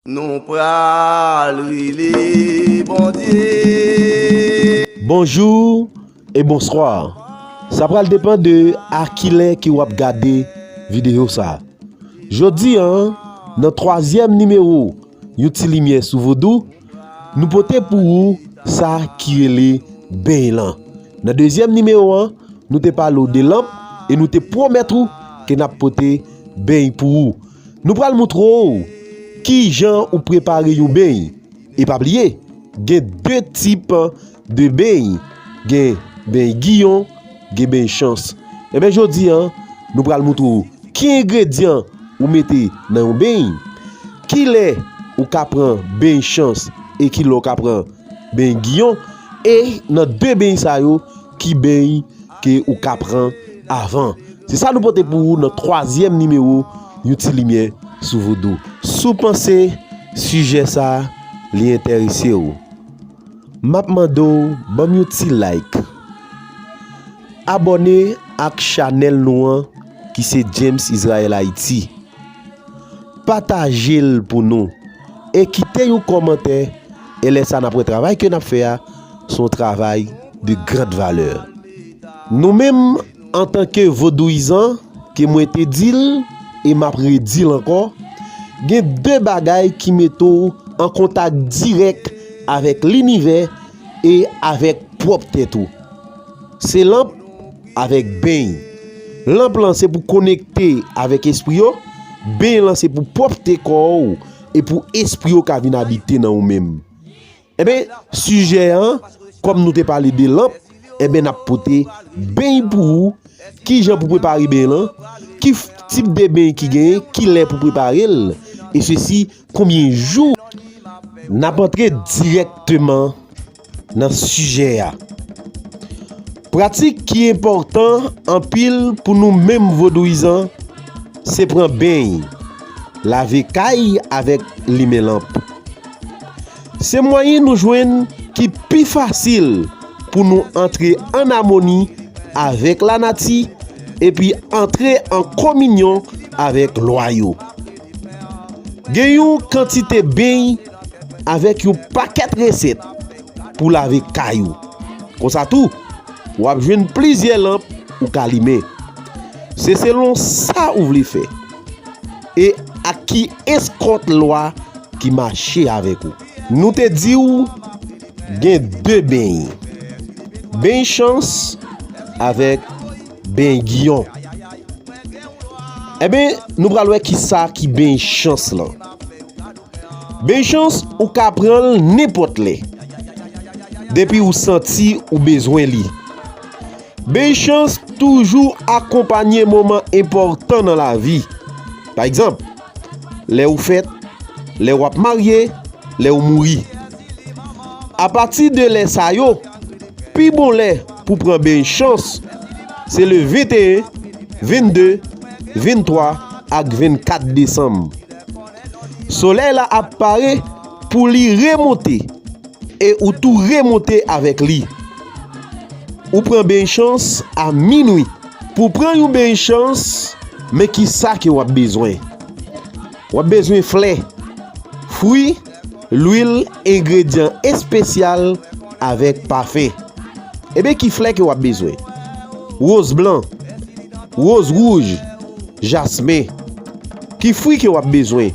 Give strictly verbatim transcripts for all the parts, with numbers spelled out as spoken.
Nou pral rele Bondye. Bonjou e bonswa. Sa pral depann de a kilè ke w ap gade videyo sa. Jodi a, nan twazyèm nimewo Yon Ti Limyè sou Vodou, nou pote pou ou sa ki rele beny lan. Nan dezyèm nimewo a, nou te pale w de lanp e nou te pwomèt ou ke n ap pote beny pou ou. Nou pral montre w kijan ou prepare yon beny. E pa bliye, gen de tip de beny. Gen beny giyon, gen beny chans. Ebyen, jodi a, nou pral montre w ki engredyan ou mete nan yon beny, kilè ou ka pran beny chans e kilè ou ka pran beny giyon, e nan de beny sa yo, ki beny ke ou ka pran avan. Se sa nou pote pou ou nan twazyèm nimewo Yon Ti Limyè sou Vodou. Si w panse sijè sa a, li enterese w, m ap mande w ban m yon ti like. Abòne ak chanèl nou an ki se James Israel Haïti. Pataje l pou nou e kite yon kòmantè, e lè sa n ap wè travay ke n ap fè a se yon travay de grande valeur. Nou menm, antanke vodouyizan, ke mwen te di l e m ap redi l ankò, gen de bagay ki mete w an kontak dirèk avèk linivè e avèk pwòp tèt ou. Se lanp avèk beny. Lanp lan se pou konekte avèk espri yo, beny lan se pou pwòpte kò w e pou espri yo ka vin abite nan ou menm. Enben, sijè an, kòm nou te pale de lanp, enben, n ap pote beny pou ou, kijan pou prepare beny lan, ki f- tip de beny ki genyen, kilè pou prepare l, e sesi konbyen jou. N ap antre dirèkteman nan sijè a. Pratik ki enpòtan anpil pou nou menm vodouyizan, se pran beny, lave kay avèk limen lanp. Se mwayen nou jwenn ki pi fasil pou nou antre an amoni avèk lanati epi antre an kominyon avèk lwa yo. Gen yon kantite beny avèk yon pakèt resèt pou lave kay ou. Konsa tou, w ap jwenn plizyè lanp ou ka limen. Se selon sa ou vle fè e ak ki eskòt lwa ki mache avèk ou. Nou te di w gen de beny, beny chans avèk beny giyon. Enben, nou pral wè kisa ki beny chans lan. Beny chans, ou ka pran l nenpòt lè, depi ou santi ou bezwen li. Beny chans toujou akonpanye moman enpòtan nan lavi. Pa egzanp, lè ou fèt, lè w ap marye, lè ou mouri. Apati de lè sa yo, pi bon lè pou pran beny chans se le venteyen, vennde, venntwa ak vennkat desanm. Solèy la ap pare pou li remonte e ou tou remonte avèk li. Ou pran beny chans a minwi. Pou pran yon beny chans, men kisa ke w ap bezwen. W ap bezwen flè, fwi, lwil, engredyan espesyal avèk pafen. Ebyen, ki flè ke w ap bezwen? Woz blan, woz wouj, jasmen. Ki fwi ke w ap bezwen?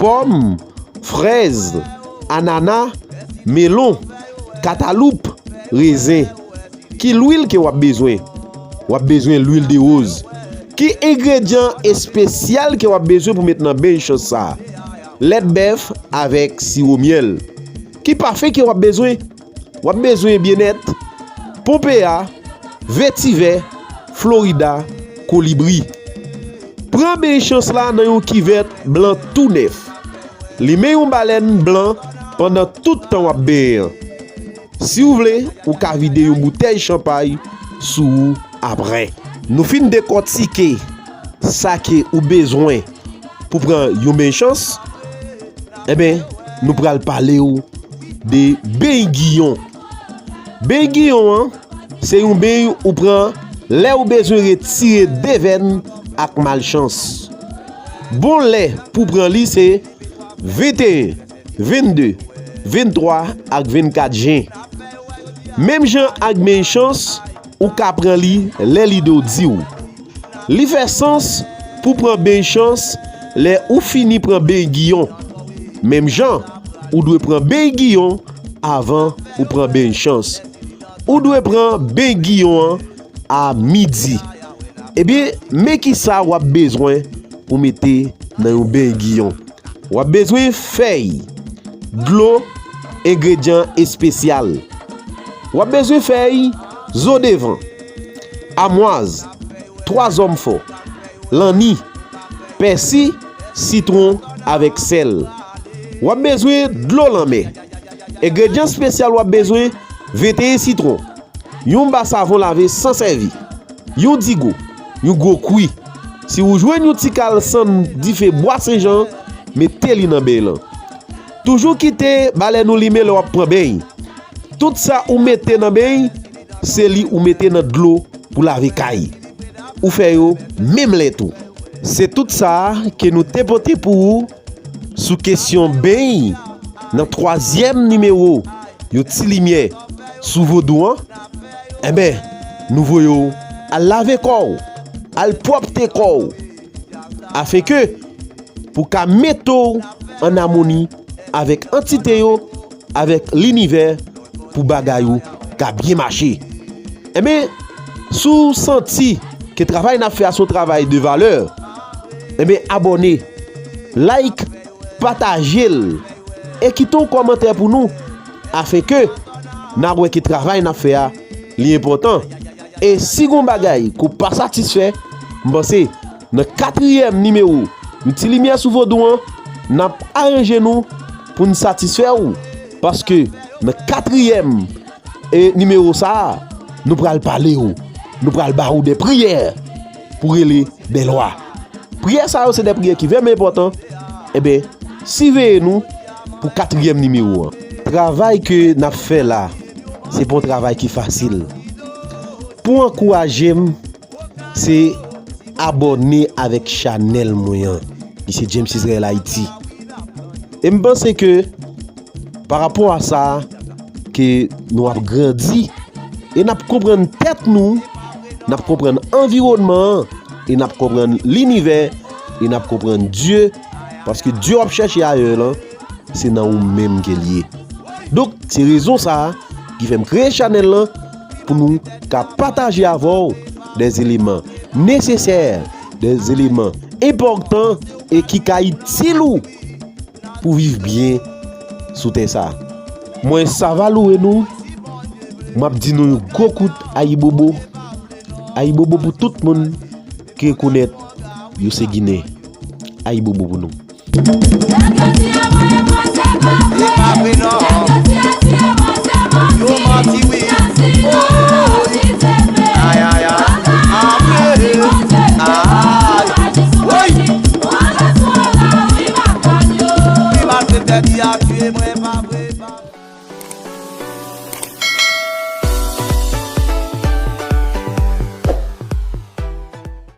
Pòm, frèz, anana, melon, kataloup, rezen. Ki lwil ke w ap bezwen? W ap bezwen lwil de woz. Ki engredyan espesyal ke w ap bezwen pou met nan beny chans sa a? Lèt bèf avèk siwo myèl. Ki pafen ke w ap bezwen? W ap bezwen byennèt, ponpeya, vetivè, florida, kolibri. Pran beny chans la nan yon kivèt blan tou nèf. Limen yon balèn blan pandan tout tan w ap benyen an. Si w vle, ou ka vide yon boutèy chanpay sou ou apre. Nou fin dekòtike sa ke ou bezwen pou pran yon beny chans, enben, nou pral pale w de beny giyon. Beny giyon an, se yon beny ou pran lè ou bezwen retire devèn ak malchans. Bon lè pou pran li se Venteyen, vennde, venntwa ak vennkat jen. Menm jan ak beny chans, ou ka pran li lè lide w di w. Li fè sans pou pran beny chans lè ou fini pran beny giyon. Menm jan, ou dwe pran beny giyon avan ou pran beny chans. Ou dwe pran beny giyon an a midi. Ebyen, men kisa w ap bezwen pou mete nan yon beny giyon. W ap bezwen fèy, dlo, engredyan espesyal. W ap bezwen fèy, zo devan, amwaz, twa zòm fò, lanni, pèsi, sitwon avèk sèl. W ap bezwen dlo lanmè. Engredyan espesyal w ap bezwen, venteyen sitwon, yon ba savon lave san sèvi, yon digo, yon gwo kwi. Si w jwenn yon ti kal sann dife bwa Senjan, mete li nan beny lan. Toujou kite balèn ou limen lè w ap pran beny. Tout sa ou mete nan beny, se li ou mete nan dlo pou lave kay. Ou fè yo menm lè tou. Se tout sa ke nou te pote pou ou sou kesyon beny nan twazyèm nimewo Yon Ti Limyè sou Vodou an. Enben, nou voye w al lave kò w, al pwòpte kò w, afenke pou ka mete w an amoni avèk antite yo, avèk linivè, pou bagay ou ka byen mache. Enben, si w santi ke travay n ap fè a se yon travay de valè, enben, abòne, like, pataje l, e kite yon kòmantè pou nou, afenke n a wè ke travay n ap fè a, li enpòtan. E si gon bagay ke w pa satisfè, m panse nan katriyèm nimewo Yon Ti Limyè sou Vodou an, n ap aranje nou pou n satisfè w. Paske nan katriyèm, e, nimewo sa a, nou pral pale w, nou pral ba ou de priyè pou rele de lwa. Priyè sa yo se de priyè ki vrèman enpòtan. Enben, siveye nou pou katriyèm nimewo an. Travay ke n ap fè la, se pa yon travay ki fasil. Pou ankouraje m, se abòne avèk chanèl mwen an, ki se James Israel Haïti. E m panse ke pa rapò a sa, ke nou ap grandi, e n ap konprann tèt nou, n ap konprann anviwònman an, e n ap konprann linivè, e n ap konprann Dye, paske Dye w ap chèche ayè lan, se nan ou menm ke l ye. Donk, se rezon sa a ki fè m kreye chanèl lan, pou nou ka pataje avè w de eleman nesesè, de eleman enpòtan e ki ka itil ou pou viv byen sou tè sa a. Mwen, sa va louwe nou, m ap di nou yon gwo kout ayibobo. Ayibobo pou tout moun ki rekonèt yo se Ginen. Ayibobo pou nou. Se pa vre non. Yo manti wi. Oh, wi. Ay, ay, ay. Apre. Ay. Woy. Pi malfektè ki ap tiye mwen pa